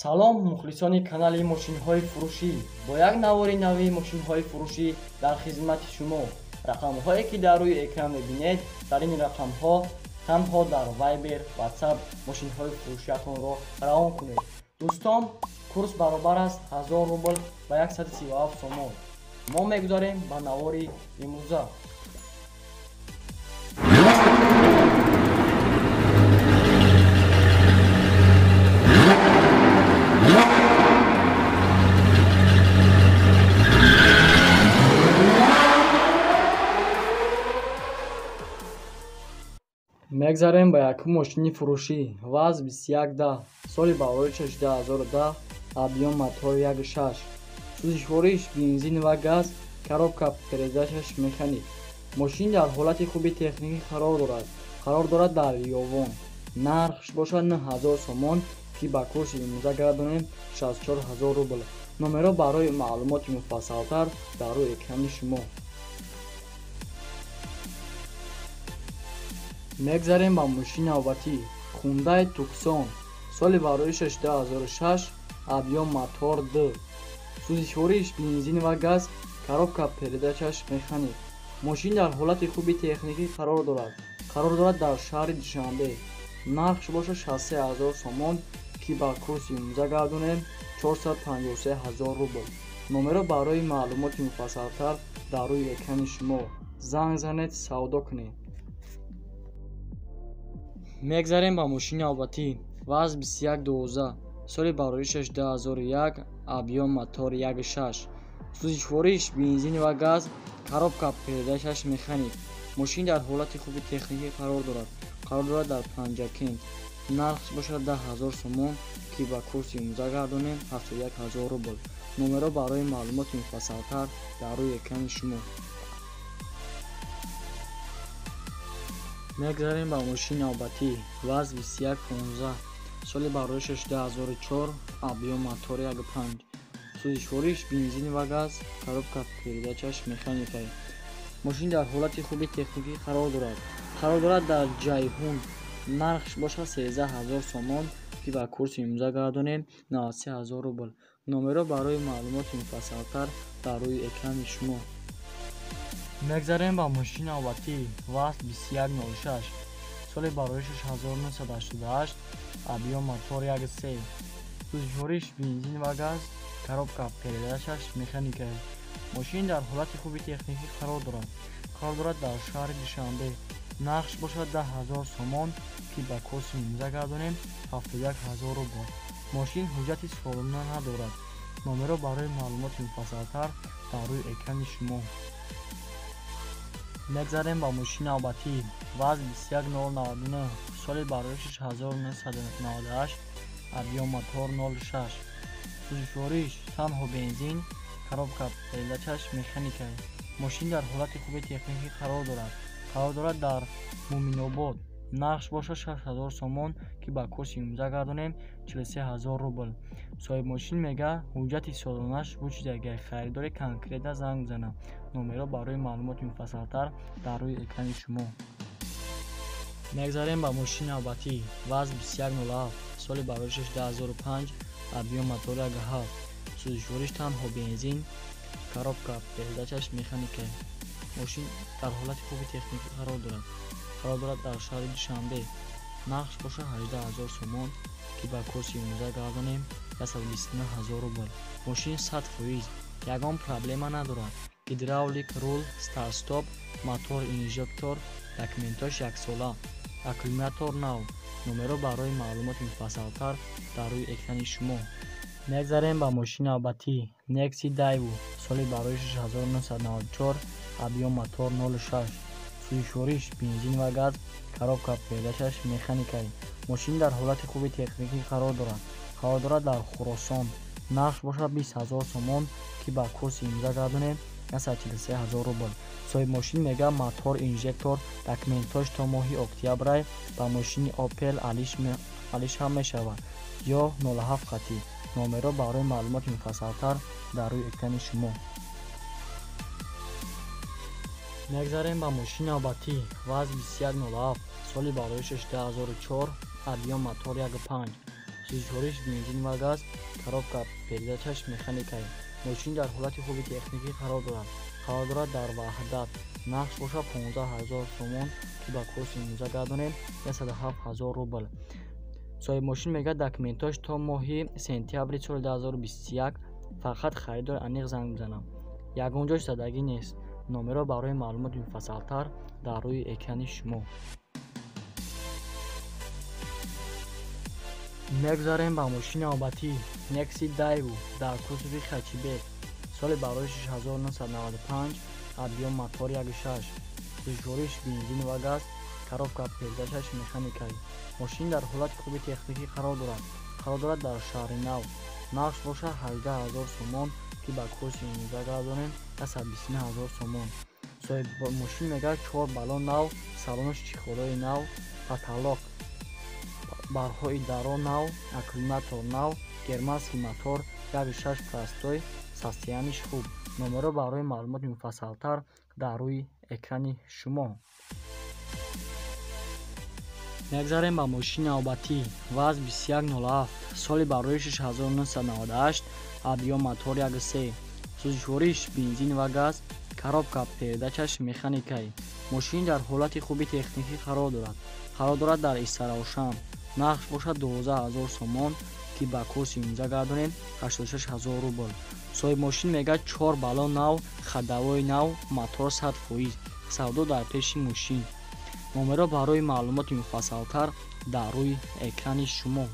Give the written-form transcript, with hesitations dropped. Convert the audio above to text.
Салом мухлисони канали мошинҳои фурӯшӣ. Бо як навори нави мошинҳои фурӯшӣ дар хизмати шумо. Рақамҳое ки дар рӯи экран мебинед, дар ин рақамҳо танҳо дар Viber, WhatsApp мошинҳои фурӯшиатонро равон кунед. Дӯстон, курс баробар аст 1000 рубл ба 137 сомон. Мо мегузарем ба навори имрӯза. Мегзарем ба якум мошини фурӯшӣ. ВАЗ 2110, соли бароишаш 2010, объём мотор 1.6, сӯзишвориш бензин ва газ, коробка передачаш механик. Мошин дар ҳолати хуби техникӣ қарор дорад. Қарор дорад дар Ёвон. Нархш бошад 9000 сомон, ки ба курси имрӯза гардонем 64000 рубл. Номеро барои маълумоти муфассалтар дар рӯи экрани шумо. Мегзарем ба мошини навбатӣ. Хундай Туксон, соли бароишаш 2006, объём мотор 2, сӯзишвориш бензин ва газ, коробка передачаш механик. Мошин дар ҳолати хуби техникӣ қарор дорад. Қарор дорад дар шаҳри Душанбе. Нархш бошад 63000 сомон, ки ба курси имрӯза гардонем 453000 рубл. Номеро барои маълумоти муфассалтар дар рӯи экрани шумо. Занг занед, савдо кунед. Мегзарем ба мошини навбатӣ. ВАЗ 2112, соли бароишаш 2001, объём мотор 1.6, сӯзишвориш бензин ва газ, коробка передачаш механик. Мошин дар ҳолати хуби техникӣ қарор дорад. Қарор дорад дар Панҷакент. Нархш бошад 10000 сомон, ки ба курси имрӯза гардонем 71000 рубл. Номеро барои маълумоти муфассалтар дар рӯи экрани шумо. Мегзарем ба мошини навбатӣ. ВАЗ 2115, соли бароишаш 2004, объём мотор 1.5, сӯзишвориш бензин ва газ, коробка передачаш механика. Мошин дар ҳолати хуби техникӣ қарор дорад. Қарор дорад дар Ҷайҳун. Нархш бошад 13000 сомон, ки ба курси имрӯза гардонем 93000 рубл. Номеро барои маълумоти муфассалтар дар рӯи экрани шумо. Мегзарем ба мошини навбатӣ. ВАЗ 2106, соли бароишаш 1988, объём мотор 1.3, сӯзишвориш бензин ва газ, коробка передачаш механика. Мошин дар ҳолати хуби техникӣ қарор дорад. Қарор дорад дар шаҳри Душанбе. Нархш бошад 10000 сомон, ки ба курси имрӯза гардонем 71000 рубл. Мошин ҳуҷҷати солона надорад. Номеро барои маълумоти муфассалтар дар рӯи экрани шумо. Мегзарем ба мошини навбатӣ. ВАЗ 21099, соли бароишаш 1998, объём мотор 06, сӯзишвориш танҳо бензин, коробка передачаш механика. Мошин дар ҳолати хуби техникӣ қарор дорад. Қарор дорад дар Муминобод. Нархш бошад 6000 сомон, ки ба курси имрӯза гардонем 43000 рубл. Соҳиб мошин мега ҳуҷҷати солонаш вуҷудагай, харидори конкретно занг бизанад. Номеро барои маълумоти муфассалтар дар рӯи экрани шумо. Мегзарем ба мошини навбатӣ. ВАЗ 2107, соли бароишаш 2005, объём мотор 1.7, сӯзишвориш танҳо бензин, коробка передачаш механика. Мошин дар ҳолати хуби техникӣ қарор дорад. Қарор дорад дар шаҳри Душанбе. Нархш бошад 18000 сомон, ки ба курси имрӯза гардонем 129000 рубл. Мошин 100%, ягон проблема надорад. Гидравлик, рул, старт-стоп, мотор инжектор, документош яксола, аккумулятор нав. Номеро барои маълумоти муфассалтар дар рӯи экрани шумо. Мегзарем ба мошини навбатӣ. Nexi Daewoo, соли бароишаш 1994, объём мотор 06, сӯзишвориш бензин ва газ, коробка передачаш механика. Мошин дар ҳолати хуби техникӣ қарор дорад. Қарор дорад дар Хуросон. Нархш бошад 20000 сомон, ки ба курси имрӯза гардонем 143000 рубл. Соҳиб мошин мега мотор инжектор, документош то моҳи октябрай ба мошини Opel алиш ҳам мешавад ё 07 хатӣ. Номеро барои маълумоти муфассалтар дар рӯи экрани шумо. Мегзарем ба мошини навбатӣ. ВАЗ 2107, соли бароишаш 2004, объём мотор 1.5, Сӯзишвориш бензин ва газ, коробка передачаш механикай. Мошин дар ҳолати хуби техникӣ қарор дорад. Қарор дорад дар Ваҳдат. Нархш бошад 15 000 сомон, ки ба курси имрӯза гардонем 107 000 рубл. Соҳибмошин мегӯяд, документош то моҳи сентябри соли 2021, фақат харидор аниқ занг бизанам. Ягон ҷош задагӣ нест. Номерҳо барои маълумоти муфассалтар дар рӯи экрани шумо. Мегузарем ба мошини навбатӣ Nexi Daewoo дар кузови хэтчбек, соли бароишаш 1995, объём мотор 1.6, сӯзишвориш бензин ва газ, коробка передачаш механикай. Мошин дар ҳолати хуби техникӣ қарор дорад. Қарор дорад дар шаҳри Нав. Нархш бошад 18 000 сомон, ки ба курси имрӯза гардонем 129 000 сомон. Соҳибмошин мегӯяд, 4 баллон нав, салонаш чехолҳои нав, потолок, барҳои даро нав, аккумулятор нав, германский мотор 1.6 простой, состояниш хуб. Номерҳо барои маълумоти муфассалтар дар рӯи экрани шумо. Мегузарем ба мошини навбатӣ ВАЗ 2107, соли бароишаш 1998, объём мотор 1.3, сӯзишвориш бензин ва газ, коробка передачаш механикай. Мошин дар ҳолати хуби техникӣ қарор дорад. Қарор дорад дар Истаравшан. Нархш бошад 12 000 сомон, ки ба курси имрӯза гардонем 86 000 рубл. Соҳибмошин мегӯяд, 4 баллон нав, ходовой нав, мотор 100%. Савдо дар пеши мошин. Номерҳо барои маълумоти муфассалтар дар рӯи экрани шумо.